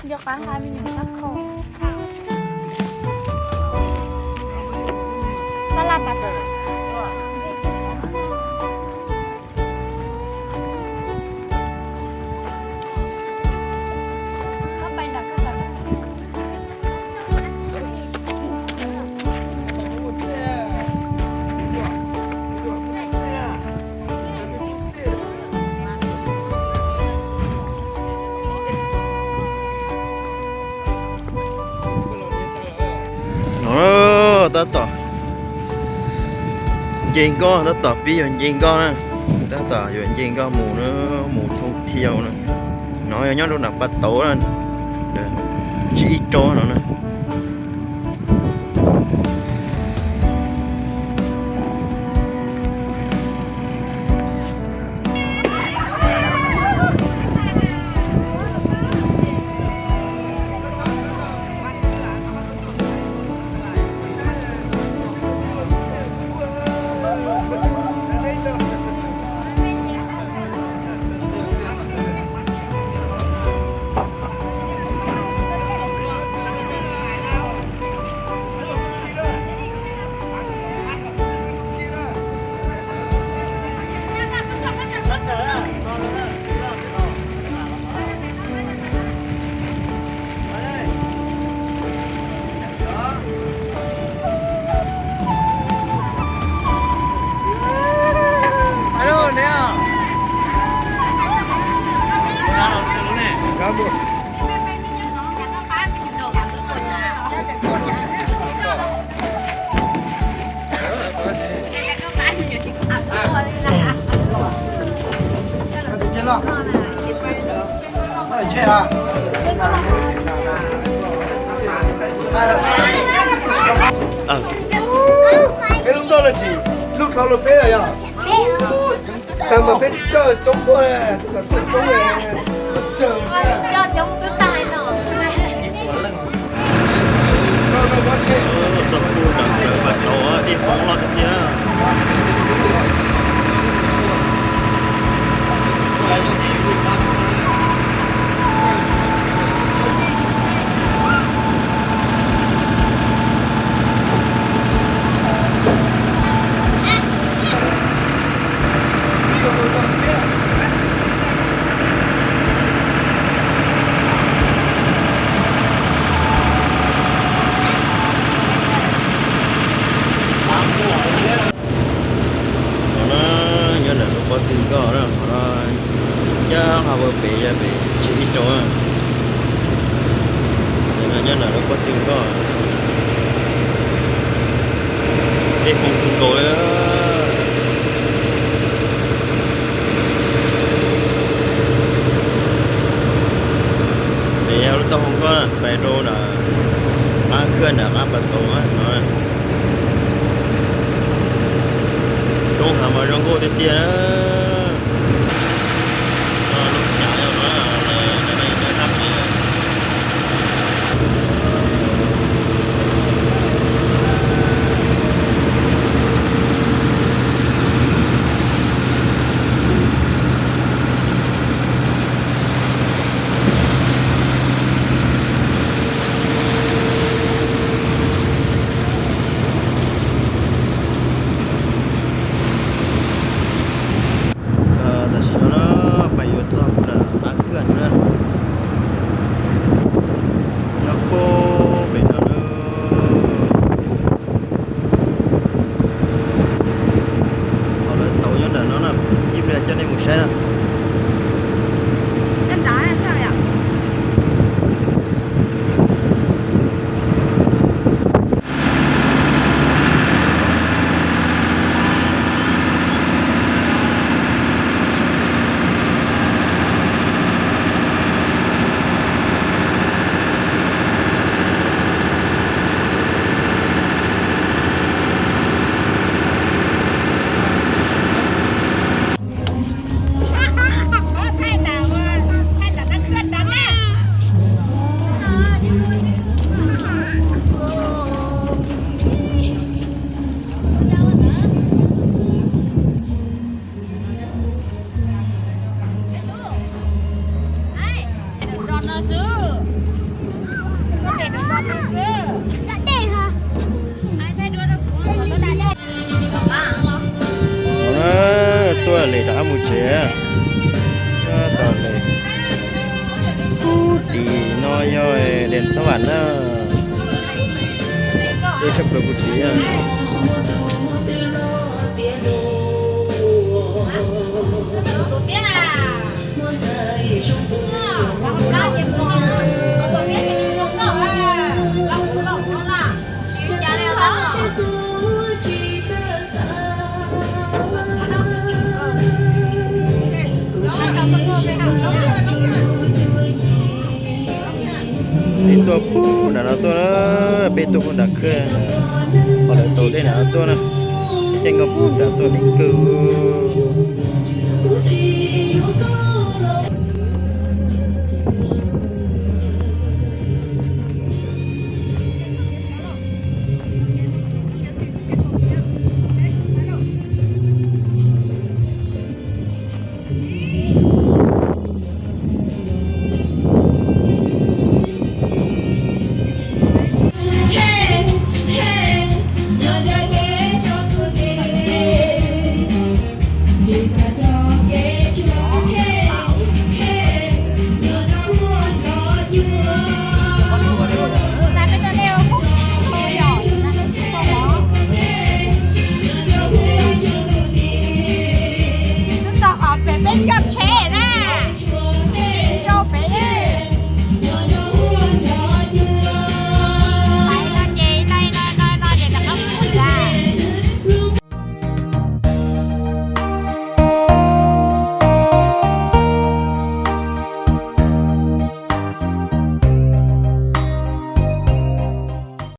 Nco qab nqa me nyuam qab kho. Pab laj pas tawm. No tab tom nce nkoj, tab tom pib yuav nce nkoj na. Tab tom yuav nce nkoj mus na, mus thoob thiab na. No yog nyob rau nram pas tauv na, tsib ib rau no na. Peb lub ntoj no tsis lub dhau los peb los yog? Tag mas peb tsis coj coob tuaj, tus kom tuaj coob, coj coob twb tag no. Txoj pug nram lawv pas tauv dej poob loj tiag tiag. Qhov no nyob ntawm lub pob tw nkoj na, qhov no ncaj qha pem yog pem tsib ib rau na. Qhov no nyob ntawm lub pob tw nkoj, dej poob kawg nkaus li. Pem yog lub taub hau nkoj pais rau nram qab khwj nram qab pas tauv no. Roob hav mas zoo nkauj tiag tiag. Lub cav no, tam sim no na, pais yuav txog nram qab khwj na, nyob puag pem no na. Qhov lawv tauv nyob nram no na, ib pliag coj nej mus saib na. Tuaj li rov qab mus tsev. Tau li, kuv tim no yog Đèn Xab Vam na. Tuaj tshaj plaws kuv tim. Peb tuaj puag nram no tuaj na, peb tuaj puag nram khw, qhov lawv taus dej nram no tuaj na, caij nkaus puag nram tuaj li kawg. Twb tau qhov pem peb coj tsheb